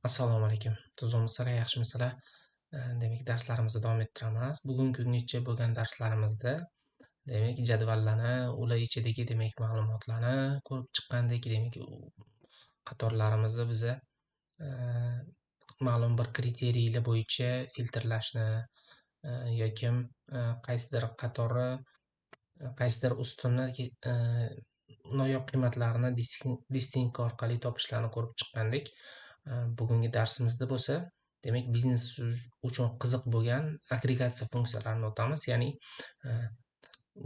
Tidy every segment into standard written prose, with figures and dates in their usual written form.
Assalomu alaykum. Tuzukmisizlar, yaxshimisizlar? Demak, darslarimizni davom ettiramiz. Bugungi kungacha bo'lgan darslarimizda, demak, jadvallarni, ular ichidagi, demak, ma'lumotlarni ko'rib chiqqandik. Demak, qatorlarimizni biza ma'lum bir kriteriyalar bo'yicha filtrlashni yoki qaysidir qatori, qaysidir ustunni noyob qiymatlarini distinct orqali topishlarni ko'rib chiqqandik. Bugungi darsimizda bo'lsa, demak, biznes uchun qiziq bo'lgan agregatsiya funksiyalarini o'tamiz. Ya'ni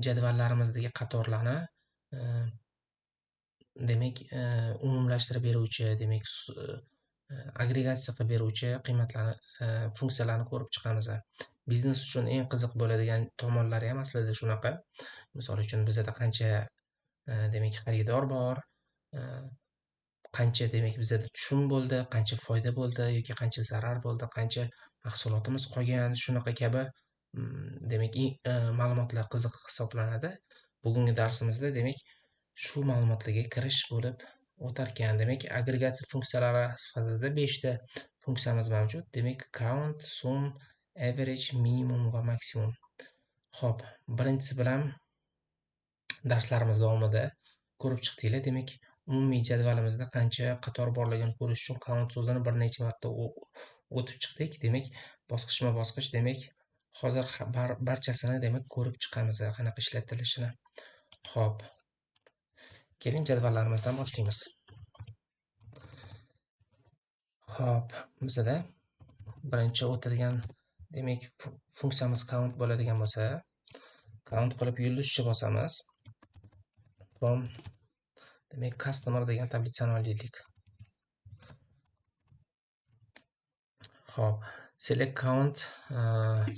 jadvallarimizdagi qatorlarni demak, umumlashtirib beruvchi, demak, agregatsiya qilib beruvchi qiymatlarni, funksiyalarni ko'rib chiqamiz. Biznes uchun eng qiziq bo'ladigan tomonlari ham aslida shunaqa. Misol uchun, bizada qancha demak, xaridor bor, qancha, demak, bizada tushum bo'ldi, qancha foyda bo'ldi yoki qancha zarar bo'ldi, qancha mahsulotimiz qolgan, shunaqa kabi demak, ma'lumotlar qiziq hisoblanadi. Bugungi darsimizda, demak, shu ma'lumotlarga kirish bo'lib o'tarkan. Demak, agregatsiya funksiyalari sifatida 5 ta funksiyamiz mavjud. Demak, count, sum, average, minimum va maksimum. Xo'p, birinchisi bilan darslarimiz davomida ko'rib chiqdinglar. Demak, umumiy jadvalimizda qancha qator borligini ko'rish uchun count so'zini bir necha marta o'tib chiqdik. Demak, bosqichma-bosqich, demak, hozir barchasini, demak, ko'rib chiqamiz, qanaqa ishlatilishini. Xo'p. Keling, jadvallarimizdan boshlaymiz. Xo'p, bizada birinchi o'tadigan, demak, funksiyamiz count bo'ladigan bo'lsa, count qilib yulduzcha bosamiz. From, demak, customer degan tablitsani olaylik. Xo'p, select count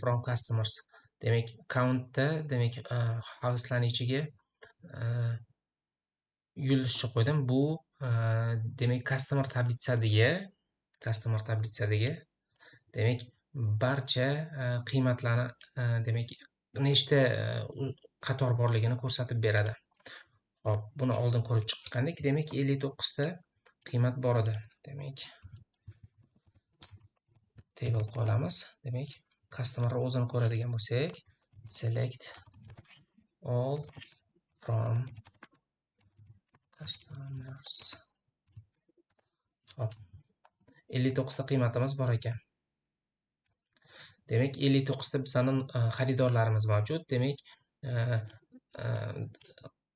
from customers. Demak, countda, demak, havslarning ichiga yulduzcha qo'ydim. Bu demak, customer tablitsadagi, demak, barcha qiymatlarni, demak, nechta qator borligini ko'rsatib beradi. Xo'p, buni oldin ko'rib chiqqandik. Demak, 59 ta qiymat bor edi. Demak, table qolamiz. Demak, customer o'zini ko'radigan bo'lsak, select all from customers. Xo'p, 59 ta qiymatimiz bor ekan. Demak, 59 ta bizning xaridorlarimiz mavjud. Demak,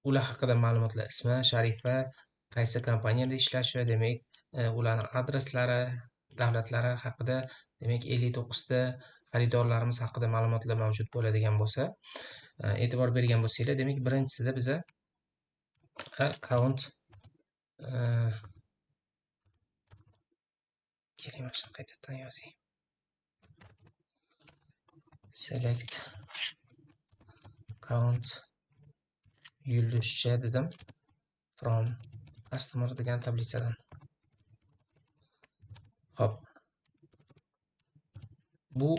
ular haqida ma'lumotlar, ismi, sharifi, qaysi kompaniyada ishlashi, demak, ularning adreslari, davlatlari haqida, demak, 59 ta xaridorlarimiz haqida ma'lumotlar mavjud bo'ladigan bo'lsa, e'tibor bergan bo'lsanglar, demak, birinchisida biza count keling, mana shuni qaytadan yozay. Select count yulduzcha dedim from customer degan tablitsadan. Xo'p. Bu,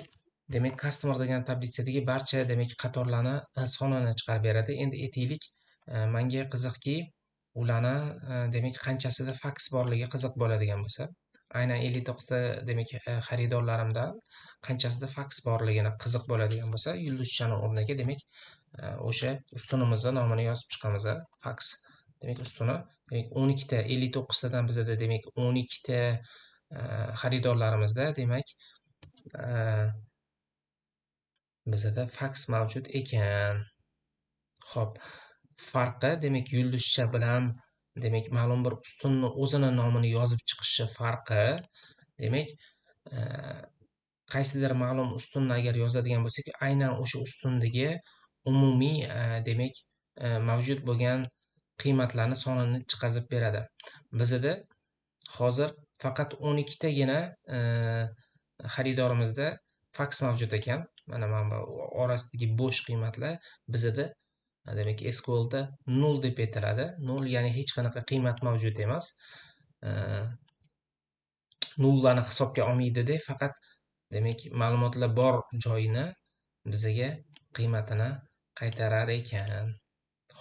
demak, customer degan tablitsadagi barcha, demak, qatorlarni sonini chiqarib beradi. Endi aytaylik, menga qiziqki, ularni, demak, qanchasida faks borligi qiziq bo'ladigan bo'lsa, aynan 59 ta, demak, xaridorlarimdan qanchasida faks borligini qiziq bo'ladigan bo'lsa, yulduzchani o'rniga, demak, o'sha ustunimizni nomini yozib chiqamiz. Faks, demak, ustuni, demak, 12 ta, 59 tadan bizada, demak, 12 ta xaridorlarimizda, demak, bizada faks mavjud ekan. Xo'p, farqi, demak, yulduzcha bilan, demak, ma'lum bir ustunni o'zini nomini yozib chiqishi farqi, demak, qaysidir ma'lum ustunni agar yozadigan bo'lsak, aynan o'sha ustundagi umumiy, demak, mavjud bo'lgan qiymatlarni sonini chiqazib beradi. Bizada hozir faqat 12 tagina xaridorimizda faks mavjud ekan. Mana bu orasidagi bo'sh qiymatlar bizada, demak, SQLda 0 deb aytiladi. 0, ya'ni hech qanaqa qiymat mavjud emas. Nollarni hisobga olmaydi-da, faqat, demak, ma'lumotlar bor joyini bizaga qiymatini qaytarar ekan.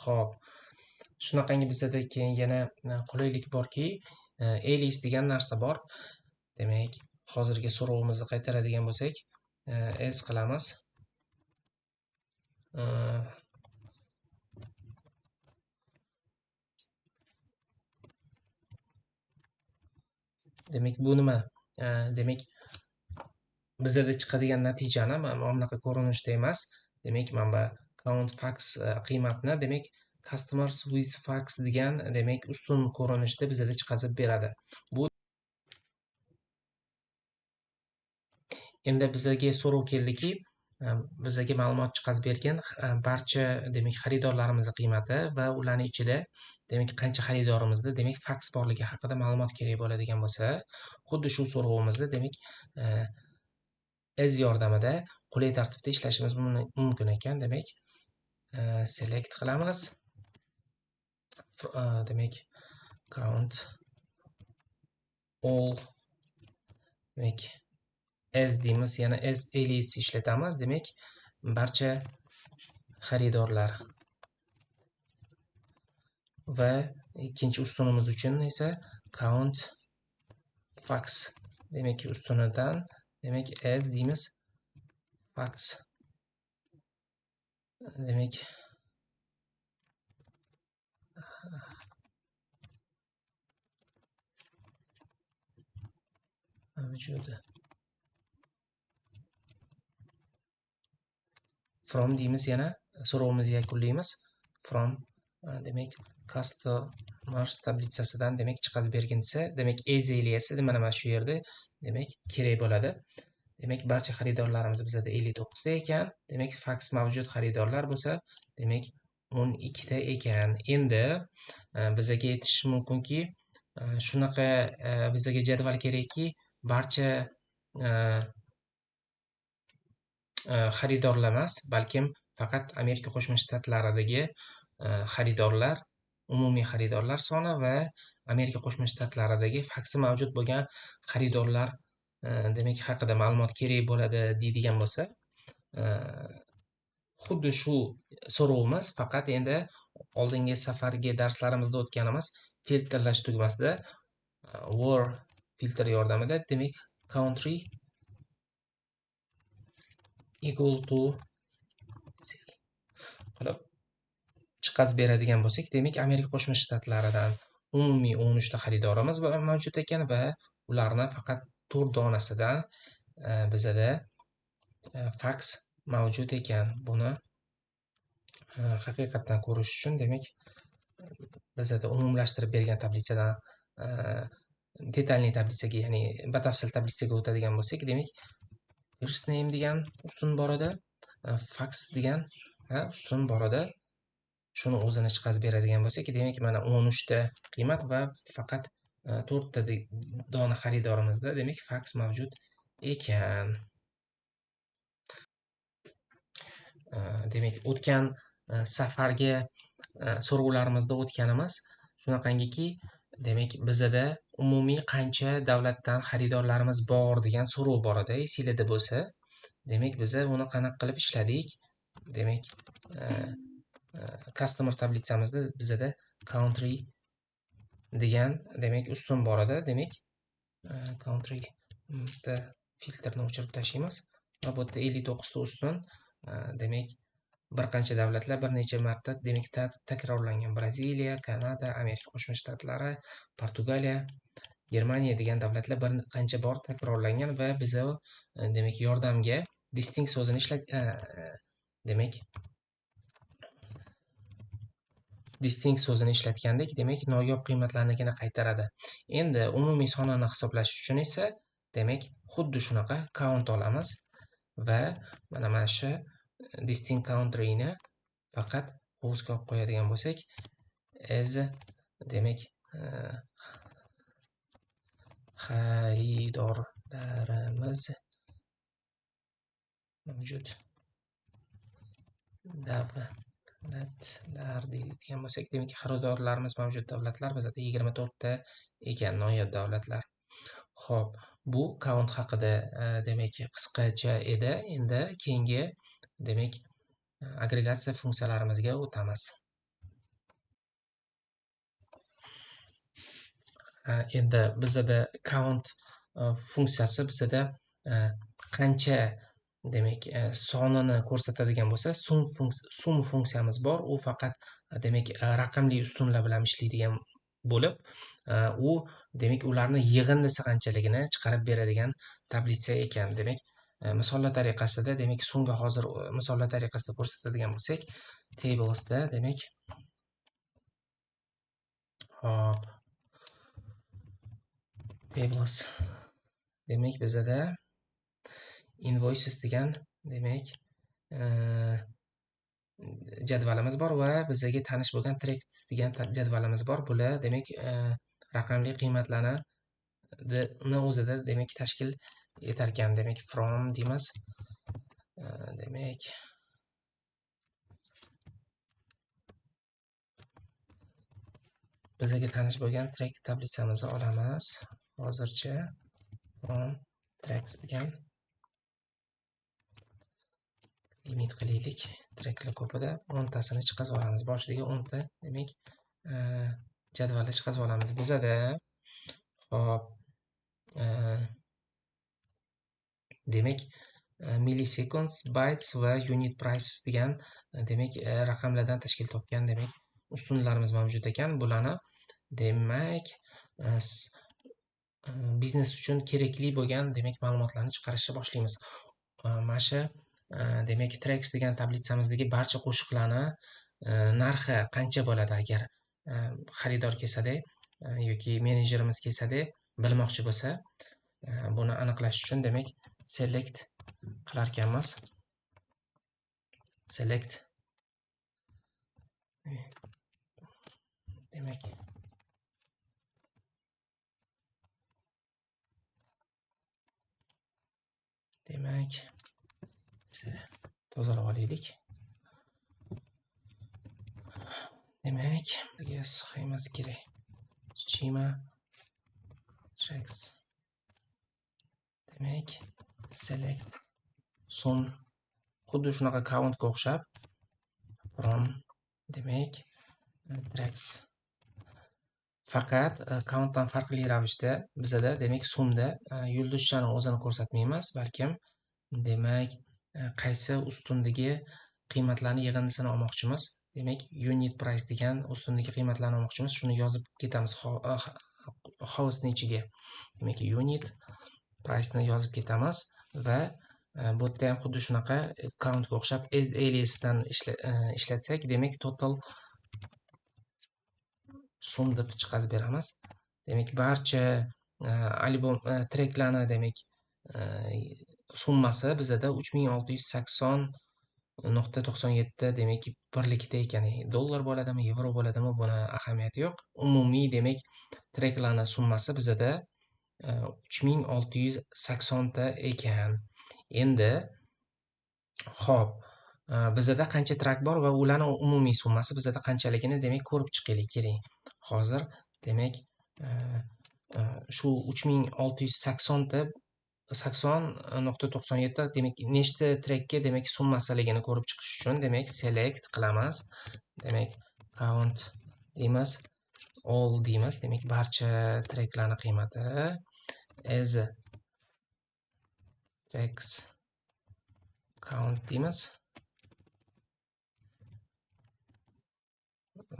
Xo'p, shunaqangi bizada keyin yana qulaylik borki, alias degan narsa bor. Demak, hozirgi so'rovimizni qaytaradigan bo'lsak, s qilamiz. Demak, bu nima? Demak, bizada chiqadigan natijani mana bunaqa ko'rinishda emas. Demak, mana bu count fax qiymatni, demak, customers with fax degan, demak, ustun ko'rinishda bizada chiqazib beradi. Bu endi bizga so'rov keldiki, bizga ma'lumot chiqazib bergan barcha, demak, xaridorlarimizning qiymati va ularning ichida, demak, qancha xaridorimizda, demak, fax borligi haqida ma'lumot kerak bo'ladigan bo'lsa, xuddi shu so'rovimizni, demak, as yordamida qulay tartibda ishlashimiz mumkin ekan. Demak, select qilamiz. Demak, count all, demak, s deymiz, yana s alias ishlatamiz. Demak, barcha xaridorlar va ikkinchi ustunimiz uchun esa count fax, demak, ustunidan, demak, s deymiz, fax, demak, mavjud. From deymiz, yana so'rovimizni yakunlaymiz. From, demak, customers tablitsasidan, demak, chiqazib bergin desa, demak, as aliasi mana shu yerda, demak, kerak bo'ladi. Demak, barcha xaridorlarimiz bizada 59 ta ekan. Demak, fax mavjud xaridorlar bo'lsa, demak, 12 ta ekan. Endi bizga aytish mumkinki, shunaqa bizga jadval kerakki, barcha xaridorlar emas, balkim faqat Amerika Qo'shma Shtatlaridagi xaridorlar, umumiy xaridorlar soni va Amerika Qo'shma Shtatlaridagi faksi mavjud bo'lgan xaridorlar, demak, haqida ma'lumot kerak bo'ladi deydigan bo'lsa, xuddi shu so'rovimiz, faqat endi oldingi safargi darslarimizda o'tganimiz filtrlash tugmasida where filtr yordamida, demak, country equal to qilib chiqazib beradigan bo'lsak, demak, Amerika Qo'shma Shtatlaridan umumiy 13 ta xaridorimiz mavjud ekan va ularni faqat 4 donasidan bizada fax mavjud ekan. Buni haqiqatdan ko'rish uchun, demak, bizada umumlashtirib bergan tablitsadan detalli tablitsaga, ya'ni batafsil tablitsaga o'tadigan bo'lsak, demak, first name degan ustun bor edi, fax degan, ustun bor edi. Shuni o'zini chiqazib beradigan bo'lsak, demak, mana 13 ta qiymat va faqat 4 ta dona xaridorimizda, demak, fax mavjud ekan. Demak, o'tgan safargi so'rovlarimizda o'tganimiz shunaqangiki, demak, bizada umumiy qancha davlatdan xaridorlarimiz bor degan so'rov bor edi, esingizda bo'lsa, demak, biz uni qanaqa qilib ishladik? Demak, customer tablitsamizda bizada country degan, demak, ustun bor edi. Demak, country bitta filtrni o'chirib tashlaymiz va bu yerda 59 ta ustun, demak, bir qancha davlatlar bir necha marta, demak, takrorlangan. Braziliya, Kanada, Amerika Qo'shma Shtatlari, Portugaliya, Germaniya degan davlatlar bir qancha bor takrorlangan va biza, demak, yordamga distinct so'zini ishlat, demak, distinct so'zini ishlatgandik, demak, noyob qiymatlarnigina qaytaradi. Endi umumiy sonini hisoblash uchun esa, demak, xuddi shunaqa count olamiz va mana shu distinct countryni faqat hovuzga olib qo'yadigan bo'lsak, as, demak, xaridorlarimiz mavjud davlatlar deydigan bo'lsak, demak, xaridorlarimiz mavjud davlatlar bizada 24 ta ekan, noyob davlatlar. Xo'p, bu count haqida, demak, qisqacha edi. Endi keyingi, demak, agregatsiya funksiyalarimizga o'tamiz. Endi bizada count funksiyasi bizada qancha demak sonini ko'rsatadigan bo'lsa, sum funksiyamiz bor. U faqat demak raqamli ustunlar bilan ishlaydigan bo'lib, u demak ularni yig'indisi qanchaligini chiqarib beradigan tablitsa ekan. Demak, misollar tariqasida, demak sumga hozir misollar tariqasida ko'rsatadigan bo'lsak, tablesda demak hop, tables demak bizada invoices degan demak jadvalimiz bor va bizga tanish bo'lgan tracks degan jadvalimiz bor. Bular demak raqamli qiymatlarni o'zida demak tashkil etar ekan. Demak from deymiz. Demak bizga tanish bo'lgan track tablitsamizni olamiz. Hozircha from tracks degan limit qilaylik. Tracklar ko'pida 10 tasini chiqazib olamiz. Boshidagi 10 ta demak jadvalni chiqazib olamiz. Bizada hop demak milliseconds, bytes va unit price degan demak raqamlardan tashkil topgan demak ustunlarimiz mavjud ekan. Bularni demak biznes uchun kerakli bo'lgan demak ma'lumotlarni chiqarishni boshlaymiz. Mana shu demak tracks degan tablitsamizdagi barcha qo'shiqlarni narxi qancha bo'ladi agar xaridor kelsada yoki menejerimiz kelsada bilmoqchi bo'lsa, buni aniqlash uchun demak select qilar ekanmiz. Select demak tozalab olaylik. Demak bizga sxemasi kerak. Schema tracks. Demak select sum xuddi shunaqa countga o'xshab from demak tracks, faqat countdan farqli ravishda bizada demak sumda yulduzchani o'zini ko'rsatmaymiz, balkim demak qaysi ustundagi qiymatlarni yig'indisini olmoqchimiz. Demak unit price degan ustundagi qiymatlarni olmoqchimiz. Shuni yozib ketamiz hostning ichiga. Demak unit price ni yozib ketamiz va bu yerda ham xuddi shunaqa countga o'xshab as aliasdan ishlatsak, demak total sum deb chiqarib beramiz. Demak barcha albom tracklarni demak summasi bizada 3680.97 demak birlikda ekan. Dollar bo'ladimi, yevro bo'ladimi, buni ahamiyati yo'q. Umumiy demak tracklarning summasi bizada 3680 ta ekan. Endi xo'p, bizada qancha track bor va ularning umumiy summasi bizada qanchaligini demak ko'rib chiqaylik. Keling. Hozir demak shu 3680 ta 80.97 demak nechta trackga demak summasiligini ko'rib chiqish uchun demak select qilamiz. Demak count deymiz, all deymiz. Demak barcha tracklarning qiymati as tracks count deymiz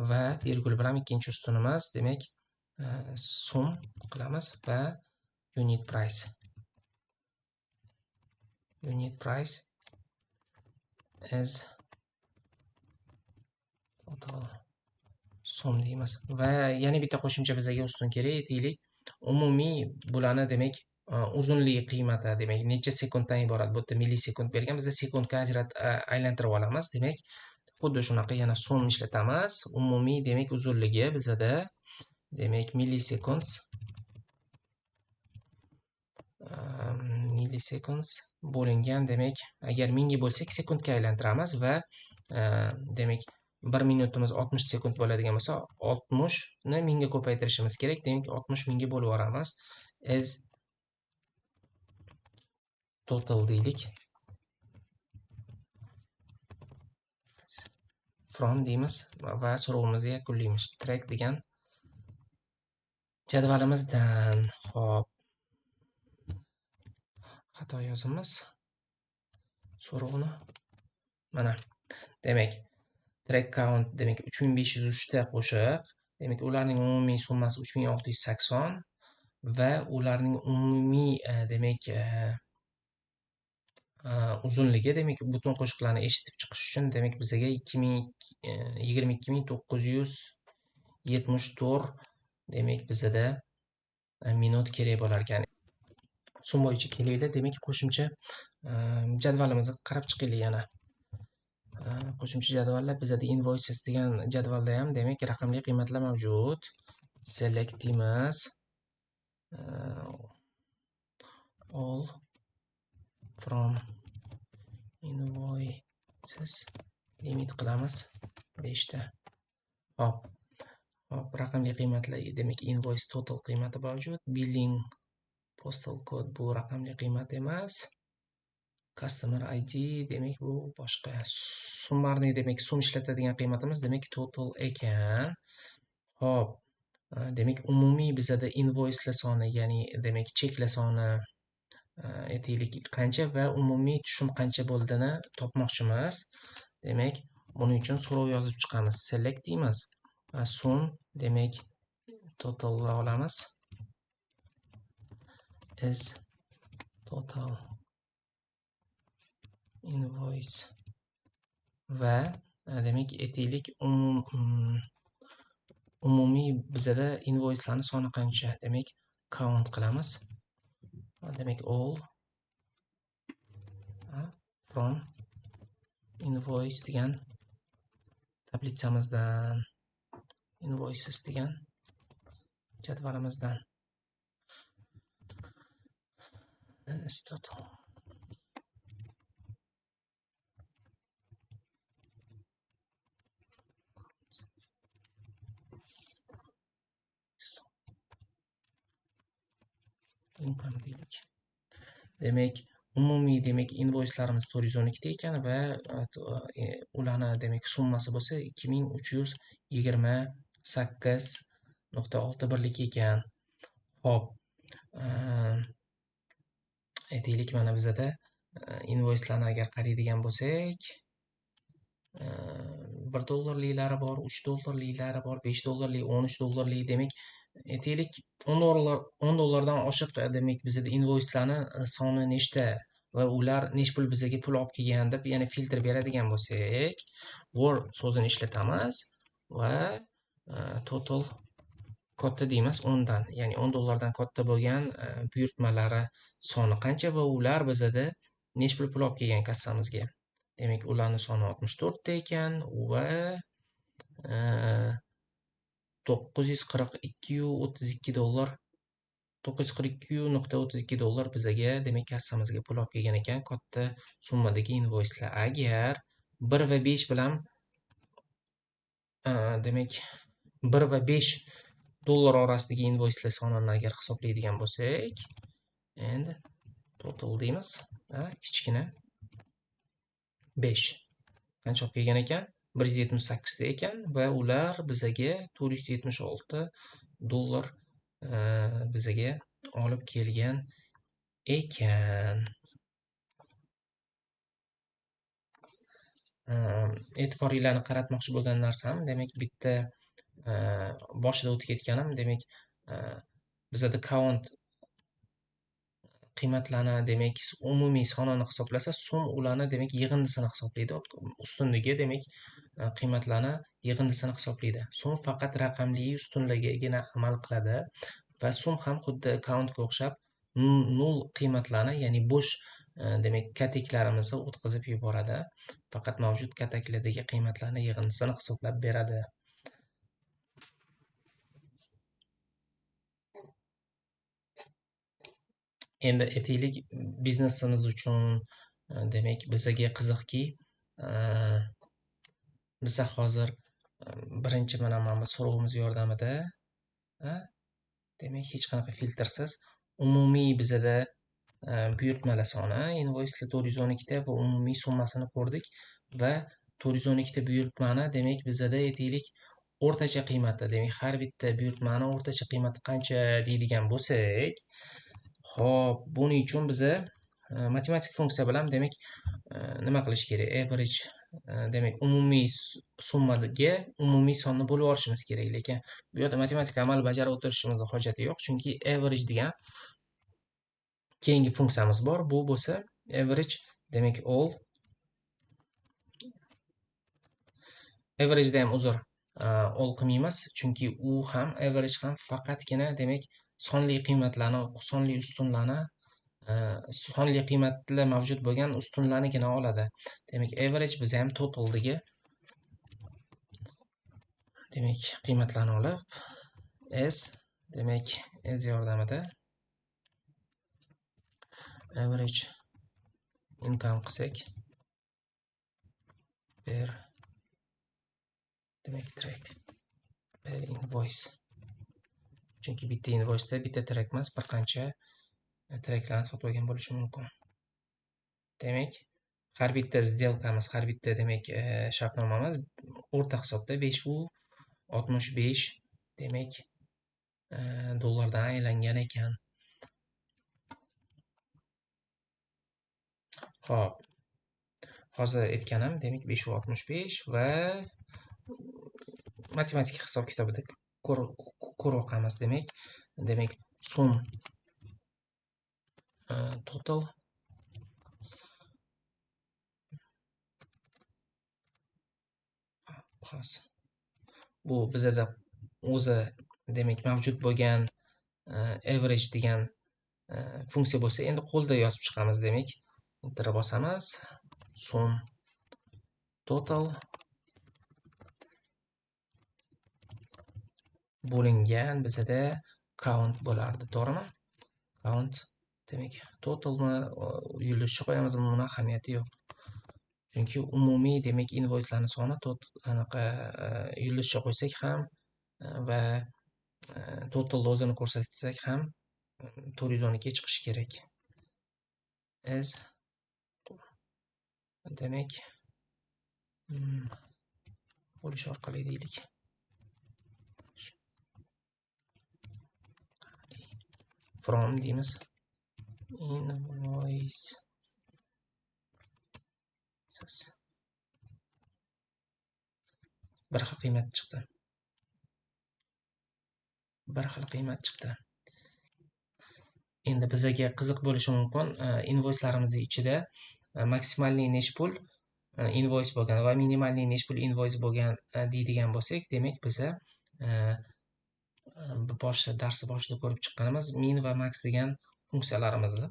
va virgul bilan ikkinchi ustunimiz demak sum qilamiz va unit price. Unit price as total sum deymiz va yana bitta qo'shimcha bizga ustun kerak, deylik. Umumiy bularni demak uzunligi qiymati demak necha sekunddan iborat. Bu yerda millisekund bergan, bizda sekundga aylantirib olamiz. Demak xuddi shunaqa yana sum ishlatamiz. Umumiy demak uzunligi bizada demak millisekund milliseconds bo'lingan demak agar 1000 ga bo'lsak sekundga aylantiramiz va demak 1 minutimiz 60 sekund bo'ladigan bo'lsa 60 ni 1000 ga ko'paytirishimiz kerak. Demak 60 mingga bo'lib yuboramiz. As total deylik. From deymiz va so'rovimizni yakunlaymiz. Track degan jadvalimizdan. Xo'p. Xato yozamiz. So'rovni. Mana. Demak, track count demak 3503 ta qo'shiq. Demak, ularning umumiy summasi 3680 va ularning umumiy demak uzunligi, demak butun qo'shiqlarni eshitib chiqish uchun demak bizaga 22974 demak bizada minut kerak bo'lar ekan. Sum bo'yicha kelinglar, demak qo'shimcha jadvalimizni qarab chiqaylik yana. Qo'shimcha jadvallar bizada invoices degan jadvalda ham demak raqamli qiymatlar mavjud. Select deymiz. All from invoices limit qilamiz 5 ta. Hop. Hop, raqamli qiymatlar demak invoice total qiymati mavjud. Billing postal code bu raqamli qiymat emas. Customer ID demak bu boshqa. Summarni demak sum ishlatadigan qiymatimiz demak total ekan. Hop, demak umumiy bizada invoicelar soni, ya'ni demak cheklar soni aytaylik qancha va umumiy tushum qancha bo'ldiini topmoqchimiz. Demak, buning uchun so'rov yozib chiqamiz. Select deymiz. Sum demak total olamiz. Is total invoice va demak aytaylik umumiy bizada invoicelarning soni qancha, demak count qilamiz. Demak all from invoice degan tablitsamizdan, invoices degan jadvalimizdan is total. Income deylik. Demak, umumiy demak invoicelarimiz 412 ta ekan va ularni demak summasi bo'lsa 2328.6 birlik ekan. Xo'p, aytaylik mana bizada invoicelarni agar qaraydigan bo'lsak, 1 dollarliklari bor, 3 dollarliklari bor, 5 dollarlik, 13 dollarlik, demak aytaylik 10 dollardan oshiq demak bizada invoicelarni soni nechta va ular nech pul bizaga pul olib kelgan deb yana filtr beradigan bo'lsak, word so'zini ishlatamiz va total katta deymiz 10 dan, ya'ni 10 dollardan katta bo'lgan buyurtmalari soni qancha va ular bizada nech pul olib kelgan kassamizga. Demak, ularning soni 64 ta ekan va 942.32 dollar, 942.32 dollar bizaga demak kassamizga pul olib kelgan ekan katta summadagi invoicelar. Agar 1 va 5 bilan demak 1 va 5 dollar orasidagi invoicelar sonini agar hisoblaydigan bo'lsak, endi total deymiz, kichkina 5 qancha olib kelgan ekan? 178 ta ekan va ular bizaga 476 dollar bizaga olib kelgan ekan. E'tiboringlarni qaratmoqchi bo'lgan narsam, demak bitta boshida o'tib ketganim, demak bizada count qiymatlarni demak umumiy sonini hisoblasa, sum ularni demak yig'indisini hisoblaydi. Ustundagi demak qiymatlarni yig'indisini hisoblaydi. Sum faqat raqamli ustunligigina amal qiladi va sum ham xuddi countga o'xshab nol qiymatlarni, ya'ni bo'sh demak kataklarimizni o'tkazib yuboradi. Faqat mavjud kataklardagi qiymatlarni yig'indisini hisoblab beradi. Endi aytaylik biznesimiz uchun demak bizaga qiziqki, biza hozir birinchi mana bu so'rovimiz yordamida demak hech qanaqa filtrsiz umumiy bizada buyurtmalar soni invoicelar 412 ta va umumiy summasini ko'rdik va 412 ta buyurtmani demak bizada aytaylik o'rtacha qiymati, demak har bitta buyurtmani o'rtacha qiymati qancha deydigan bo'lsak, xo'p, buning uchun biza Matematik funksiya bilan demak nima qilish kerak? Average demak umumiy summaga umumiy sonni bo'lib olishimiz kerak, lekin bu yerda matematik amal bajarib o'tirishimizning hojati yo'q, chunki average degan keyingi funksiyamiz bor. Bu bo'lsa average demak all average da ham uzr all qilmaymiz, chunki u ham average ham faqatgina demak sonli qiymatlarni, sonli ustunlarni, sonli qiymatlar mavjud bo'lgan ustunlarnigina oladi. Demak average biz ham totaldagi demak qiymatlarni olib s demak s yordamida average income qilsak per demak track per invoice, chunki bitta invoice'da bitta track emas, bir qancha tracklarni sotib olgan bo'lishi mumkin. Demak, har bitta сделкamiz, har bitta demak shartnomamiz o'rta hisobda 5.65 demak dollardan aylangan ekan. Xo'p, hozir aytganim demak 5.65 va matematik hisob kitobida ko'rib o'qamiz. Demak sum total hozir bu bizada o'zi demak mavjud bo'lgan average degan funksiya bo'lsa, endi qo'lda yozib chiqamiz. Demak enter bosamiz, sum total bo'lingan bizada count bo'lardi, to'g'rimi? Count demak totalni yulduzcha qo'yamiz, buni ahamiyati yo'q. Chunki umumiy demak invoicelarning soni anaqa yulduzcha qo'ysak ham va total o'zini ko'rsatsak ham 412 chiqishi kerak. S demak bo'lish orqali deylik. From deymiz. Invoice bir xil qiymat chiqdi. Bir xil qiymat chiqdi. Endi bizga qiziq bo'lishi mumkin, invoice'larimizning ichida maksimalniy necha pul invoice bo'lgan va minimalniy necha pul invoice bo'lgan deydigan bo'lsak, demak biza boshida darsi boshida ko'rib chiqqanimiz min va max degan funksiyalarimizni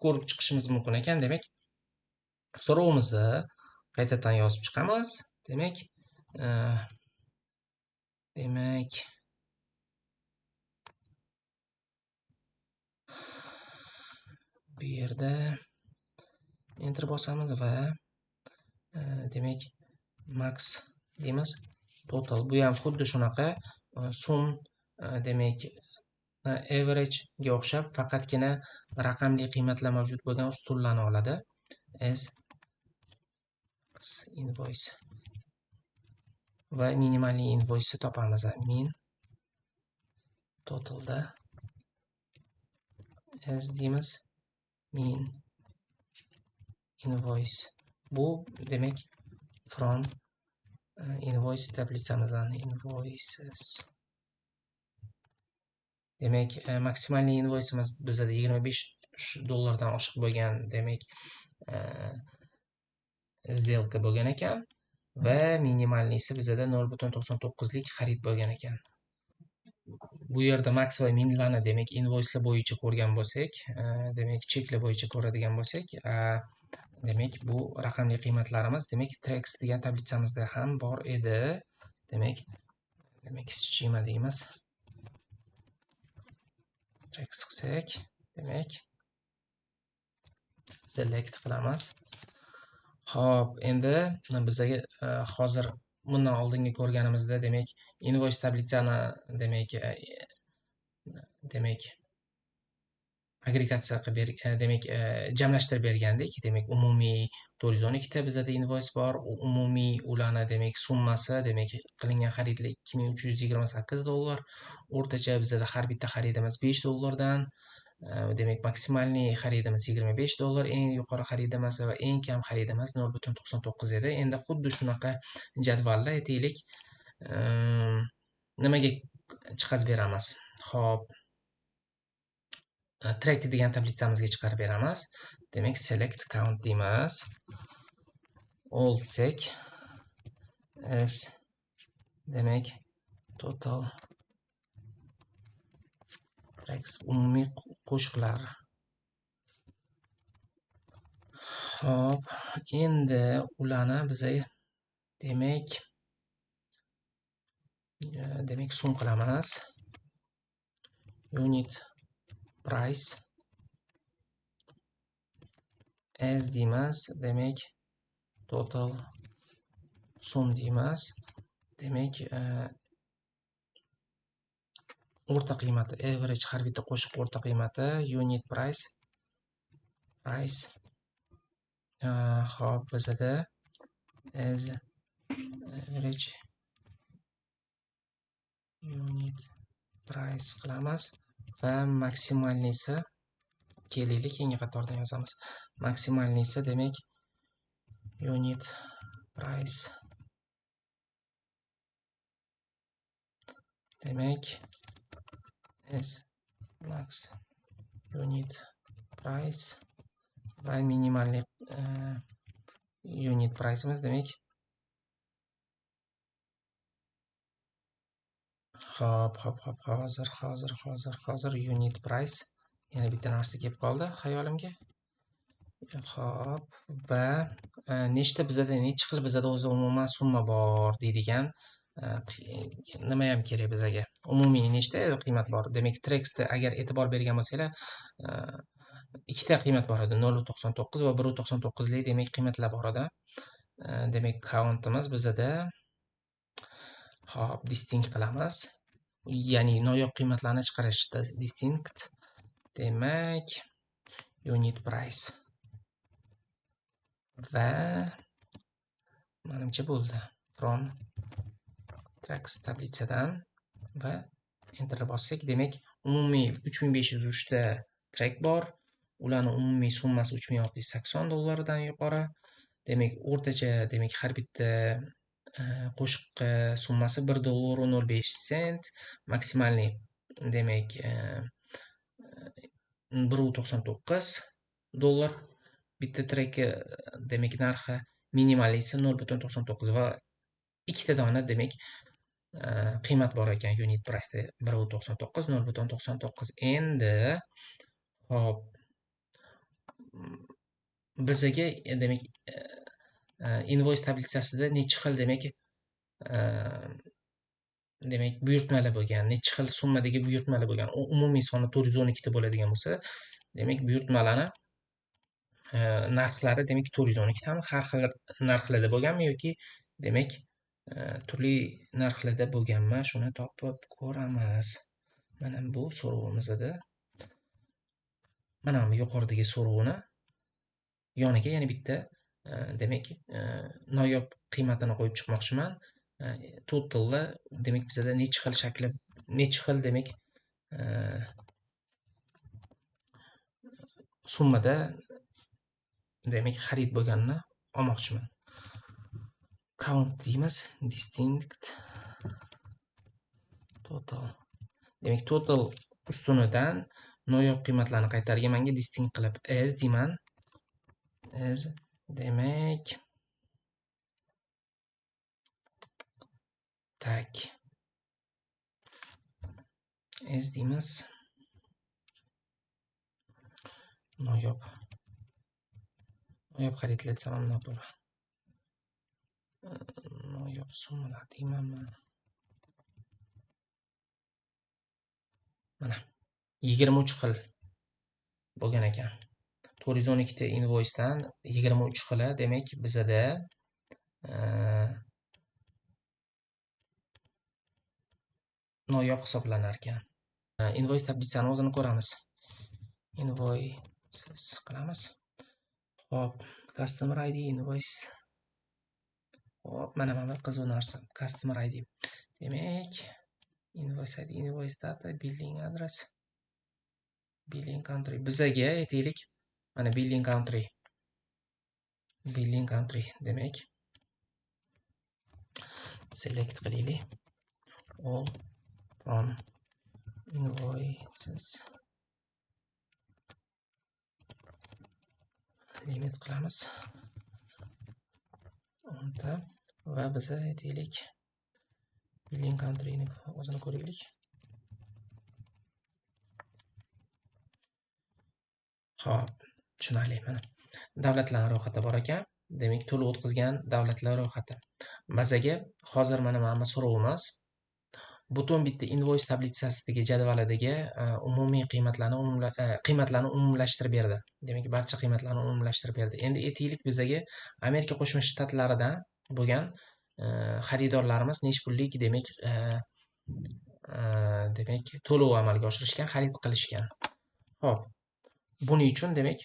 ko'rib chiqishimiz mumkin ekan. Demak, so'rovimizni qaytadan yozib chiqamiz. Demak, bu yerda enter bosamiz va demak max deymiz, total. Bu ham xuddi shunaqa sum demak average ga o'xshab faqatgina raqamli qiymatlar mavjud bo'lgan ustunlarni oladi. S invoice va minimalli invoice'ni topamiz. Min totalda S deymiz, min invoice. Bu demak from invoice tablitsamizdan invoices. Demak, maksimalli invoice'imiz bizda 25 dollardan oshiq bo'lgan, demak сделка bo'lgan ekan va minimallisi bizda 0.99 lik xarid bo'lgan ekan. Bu yerda max va minlarni demak invoicelar bo'yicha ko'rgan bo'lsak, demak cheklar bo'yicha ko'radigan bo'lsak, demak bu raqamli qiymatlarimiz demak tracks degan tablitsamizda ham bor edi. Demak schema deymiz. Tracks qilsak, demak select qilamiz. Xo'p, endi bizga hozir bundan oldingi ko'rganimizda demak invoice tablitsani demak agregatsiya qilib demak jamlashtirib bergandik. Demak umumiy 412 ta bizda invoice bor, umumiy ularni demak summasi demak qilingan xaridlar 2328 dollar. O'rtacha bizda har bitta xaridimiz 5 dollardan Demak, maksimalniy xaridimiz $25, eng yuqori xaridimiz va eng kam xaridimiz 0.99 edi. Endi xuddi shunaqa jadvalda aytaylik, nimaga chiqazib beramiz? Xo'p, track degan tablitsamizga chiqarib beramiz. Demak, select count deymiz. All sec s, demak, total tracks, umumiy qo'shiqlar. Xo'p, endi ularni biza demak sum qilamiz. Unit price as deymiz, demak total sum deymiz. Demak, o'rta qiymati, average har bitta qo'shiq o'rta qiymati, unit price, price. Xo'p, bizada as average unit price qilamiz va maksimalniysi kelaylik, keyingi qatordan yozamiz. Maksimalniysi demak unit price, demak s max unit price va minimalli unit price'imiz demak. Hop, hop, hop, hozir, hozir, hozir, hozir unit price yana bitta narsa kelib qoldi xayolimga. Hop, va nechta bizada, necha xil bizada o'zi umuman summa bor deydigan nima ham kerak bizaga? Umumiy nechta qiymat bor? Demak, tracksda agar e'tibor bergan bo'lsanglar, ikkita qiymat bor edi, 0.99 va 1.99lik demak qiymatlar bor edi. Demak, countimiz bizada, hop, distinct qilamiz. Ya'ni noyob qiymatlarni chiqarishda distinct, demak unit price va manimcha bo'ldi. From tracks tablitsadan va enter bossak, demak umumiy 3503 ta track bor. Ularning umumiy summasi $3680 dan yuqori. Demak, o'rtacha, demak har bitta qo'shiq summasi $1.05, maksimalniy demak $1.99 bitta track, demak narxi, minimalisi 0.99 va ikkita dona demak qiymat bor ekan unit price'da 1.99, 0.99. Endi hop, bizaga demak invoice tablitsasida necha xil demak demak buyurtmalar bo'lgan, necha xil summadagi buyurtmalar bo'lgan, u umumiy soni 412 ta bo'ladigan bo'lsa, demak buyurtmalarni narxlari demak 412 tami har xil narxlarda bo'lganmi yoki demak turli narxlarda bo'lganmi, shuni topib ko'ramiz. Mana bu so'rovimiz edi. Mana bu yuqoridagi so'rovni yoniga yana bitta demak noyob qiymatini qo'yib chiqmoqchiman. Totalda demak bizada necha xil shakli, necha xil demak summada demak xarid bo'lganini olmoqchiman. Count deymiz, distinct total. Demak total ustunidan noyob qiymatlarni qaytargan menga distinct qilib as deyman. As demak tak as deymiz. Noyob xaridlar desam ham noto'g'ri. Noyob summalar deymanmi? Mana 23 xil bo'lgan ekan. 412 ta invoicedan 23 xili demak bizada noyob hisoblanar ekan. Invoice tablitsani o'zini ko'ramiz. Invoices qilamiz. Xo'p, customer ID invoice. Xo'p, mana bir qiziq narsa. Customer ID. Demak, invoice ID, invoice data, billing address, Billing country bizaga aytaylik, mana billing country. Billing country demak select qilaylik. All from invoices limit qilamiz 10 ta va biza aytaylik billing countryni o'zini ko'raylik. Xo'p, tushunarli. Mana davlatlar ro'yxati bor ekan. Demak, to'lov o'tkazgan davlatlar ro'yxati. Bazaga hozir mana bu so'rovimiz butun bitta invoice tablitsasidagi jadvalidagi umumiy qiymatlarni umumlashtirib berdi. Demak, barcha qiymatlarni umumlashtirib berdi. Endi aytaylik bizaga Amerika Qo'shma Shtatlaridan bo'lgan xaridorlarimiz nech pullik demak demak to'lov amalga oshirishgan, xarid qilishgan. Xo'p, buning uchun demak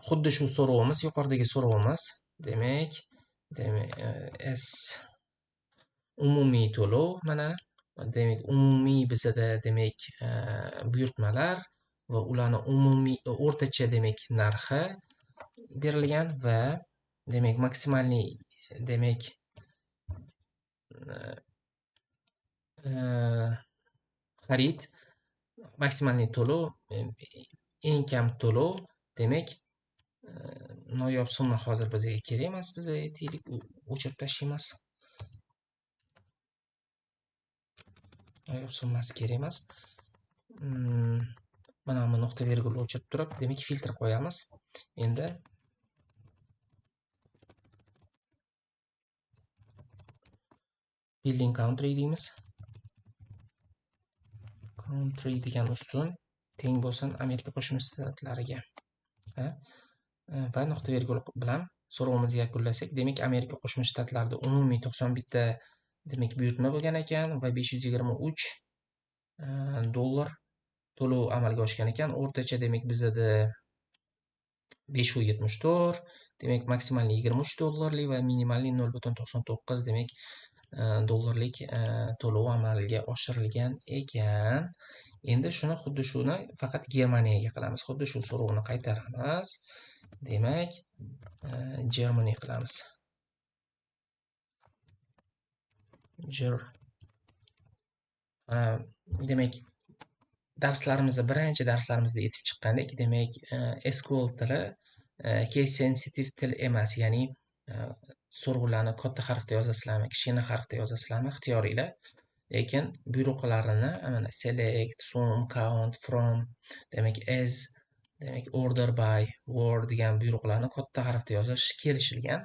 xuddi shu so'rovimiz, yuqoridagi so'rovimiz, demak S umumiy to'lov mana demak umumiy bizada demak buyurtmalar va ularni umumiy o'rtacha demak narxi berilgan va demak maksimalniy demak xarid maksimalniy to'lov eng kam to'lov demak noyob summa hozir bizga kerak emas, biz aytaylik o'chirib tashlaymiz. Noyob summasi kerak emas. Mana bu nuqta vergulni o'chirib turib, demak filtr qo'yamiz. Endi billing country deymiz. Country degan ustun teng bo'lsin Amerika Qo'shma Shtatlariga. Va nuqta vergul bilan so'rovimizni yakunlasak, demak Amerika Qo'shma Shtatlarida umumiy 91 ta demak buyurtma bo'lgan ekan va 523 dollar to'lov amalga oshgan ekan. O'rtacha demak bizada 5.74, demak maksimal 23 dollarlik va minimalniy 0.99 demak dollarlik to'lov amalga oshirilgan ekan. Endi shuni xuddi shuni faqat Germaniyaga qilamiz. Xuddi shu so'rovni qaytaramiz. Demak, Germany qilamiz. Demak, darslarimizda birinchi darslarimizda aytib chiqqandek, demak, SQL tili case sensitive til emas, ya'ni so'rovlarni katta harfda yozasizlarmi, kichkina harfda yozasizlarmi, ixtiyoriylar. Lekin buyruqlarini mana select, sum, count, from, demak as, demak order by, word degan buyruqlarni katta harfda yozish kelishilgan.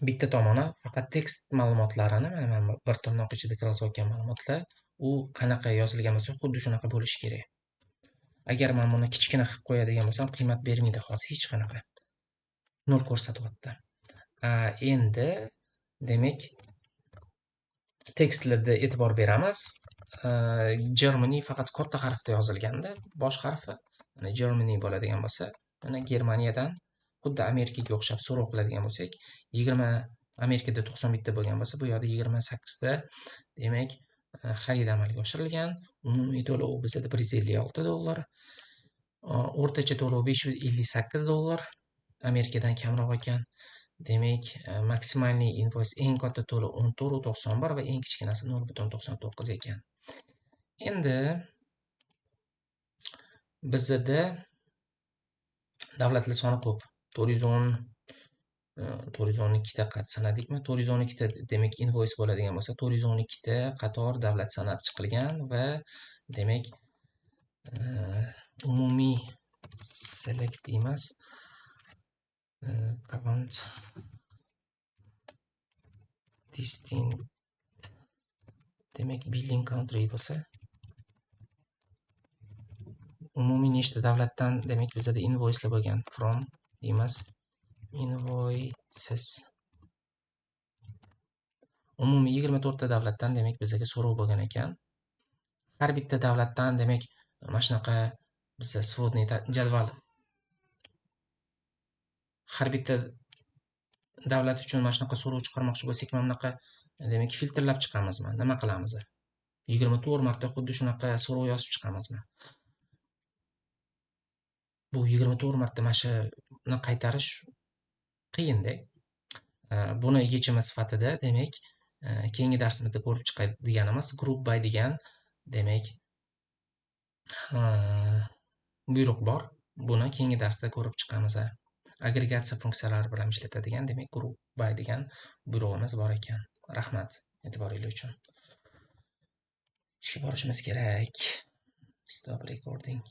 Bitta tomoni faqat tekst ma'lumotlarini, mana bir tirnoq ichida kirgizayotgan ma'lumotlar, u qanaqa yozilgan bo'lsa, xuddi shunaqa bo'lishi kerak. Agar men buni kichkina qilib qo'yadigan bo'lsam, qiymat bermaydi hozir hech qanaqa. Nol ko'rsatyapti. Endi demak tekstlarda e'tibor beramiz. Germany faqat katta harfda yozilganda, bosh harfi mana Germany bo'ladigan bo'lsa, mana Germaniyadan xuddi Amerikaga o'xshab so'rov qiladigan bo'lsak, 20 Amerikada 91 ta bo'lgan bo'lsa, bu yerda 28 ta demak xarid amalga oshirilgan. Umumiy to'lov bizda 156 dollar, o'rtacha to'lov 558 dollar, Amerikadan kamroq ekan. Demak, maksimalniy invoice eng katta to'lov 14.91 va eng kichkinasi 0.99 ekan. Endi bizda davlatlar soni ko'p. 412 ta sanadikmi? 412 ta demak invoice bo'ladigan bo'lsa, 412 ta qator davlat sanab chiqilgan va demak umumiy select emas, count distinct demak billing country bo'lsa, umumiy nechta davlatdan demak bizda invoicelar bo'lgan, from emas, invoices umumiy 24 ta davlatdan demak bizga so'rov bo'lgan ekan. Har bitta davlatdan demak mana shunaqa bizda сводный jadval, har bitta davlat uchun mana shunaqa so'rov chiqarmoqchi bo'lsak, mana bunaqa demak filtrlab chiqamizmi? Nima qilamiz? 24 marta xuddi shunaqa so'rov yozib chiqamizmi? Bu 24 marta mana shuni qaytarish qiyinda. Buni yechimi sifatida, demak, keyingi darsimizda ko'rib chiqadiganimiz group by degan, demak, buyruq bor. Buni keyingi darsda ko'rib chiqamiz. Agregatsiya funksiyalari bilan ishlatadigan, demak, group by degan buyrug'imiz bor ekan. Rahmat e'tiboringiz uchun. Ishga borishimiz kerak. Stop recording.